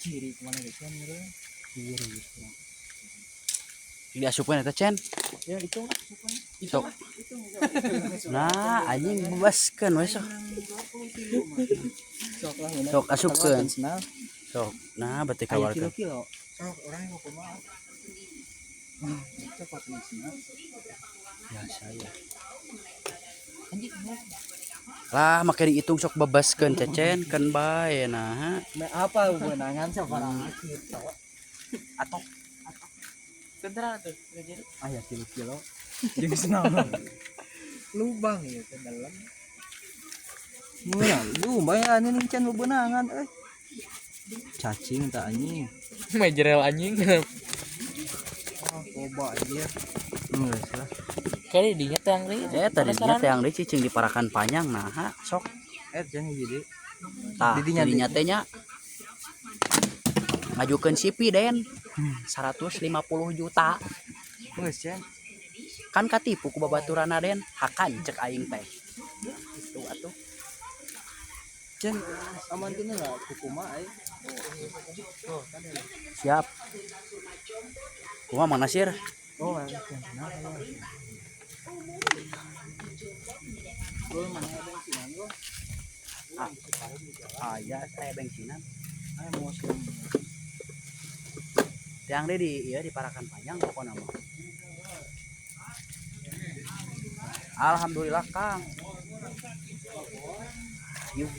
Ciri kemana gitu kan meureun. Kiri gitu. Diasupkeun eta Cen. Ya itu lah. Sok. Nah, anjing bebaskeun we sok. Sok lah bener. Sok asupkeun. Senal. Sok. Nah, berarti Aya kawarkeun. kilo-kilo. Sok orang yang kumaha. Cepat nih senal. Biasa ya. Anjing. Lah, make dihitung sok bebaskeun Cecen keun bae nah. Nah, apa hubungan sama gitu? Atau Bentar tuh, nggak jadi. Aya kilo-kilo. Jeung senal. Lubang ya ke dalam. Murah, lumayan ini can bebenangan euy. Cacing tak anjing. Majerel anjing. Oh, loba anjir. Geus lah. Kayaknya dinya tang deui. Eh tadi nya teh yang deui cicing di parakan panjang nah sok. Eh can hiji deui. Tah, Didinya didinya teh nya ngajukeun CV Den 150 juta. Geus can. Kan katipu ku babaturana Den, hakan cek aing teh. Gitu atuh. Can aman teu lah kumaha euy. Siap. Kumaha Mang Nasir? Oh, can kenapa ya? Gua mana bensinan gua. Ah, ya saya bensinan. Ayo mau sih. Tiang deui di ieu di parakan panjang pokona mah. Alhamdulillah Kang. Yuk.